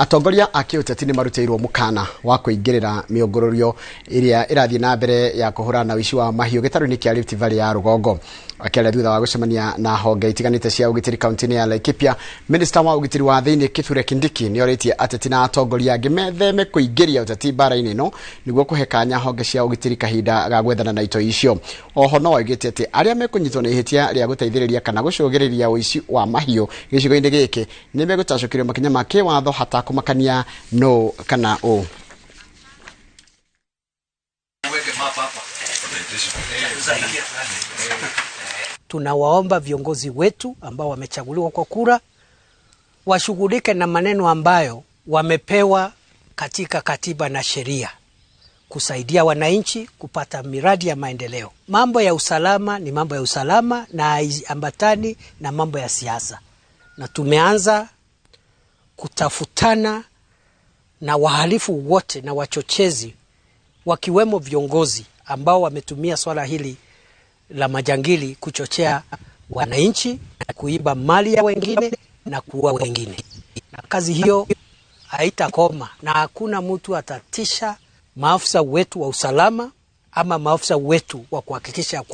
Atongoria a kĩũteti nĩ marutĩirwo mũkana wa kũingĩrĩra mĩũngũrũrio ĩrĩa ĩrathiĩ na mbere ya kũhũrana na ũici wa mahiũ gĩtarũ-inĩ kĩa Rift Valley ya rũgongo. Akĩaria thutha wa gũcemania na honge itiganĩte cia ũgitĩri kaunti-inĩ ya Laikipia, minista wa ũgitĩri wa thĩinĩ Kithure Kindiki nĩ orĩtie ateti na atongoria angĩ metheme kũingĩria ũteti mbara-inĩ ĩno nĩguo kũhe kanya honge cia ũgitĩri kahinda ga gwethana na itoi icio. Oho no oigĩte atĩ arĩa mekũnyitwo nĩ ihĩtia rĩa gũteithĩrĩria kana gũcũgĩrĩria ũici wa mahiũ gĩcigo-inĩ gĩkĩ nĩ megũtacũkĩrio makinya ma kĩwatho hatakũmakania nũ kana ũ. Tunawaomba viongozi wetu ambao wamechaguliwa kwa kura washughulike na maneno ambayo wamepewa katika katiba na sheria kusaidia wananchi kupata miradi ya maendeleo. Mambo ya usalama ni mambo ya usalama na haiambatani na mambo ya siasa, na tumeanza kutafutana na wahalifu wote na wachochezi wakiwemo viongozi ambao wametumia swala hili la majangili kuchochea wananchi na kuiba mali ya wengine na kuua wengine. Na kazi hiyo haitakoma na hakuna mtu atatisha maafisa wetu wa usalama ama maafisa wetu wa kuhakikisha kwamba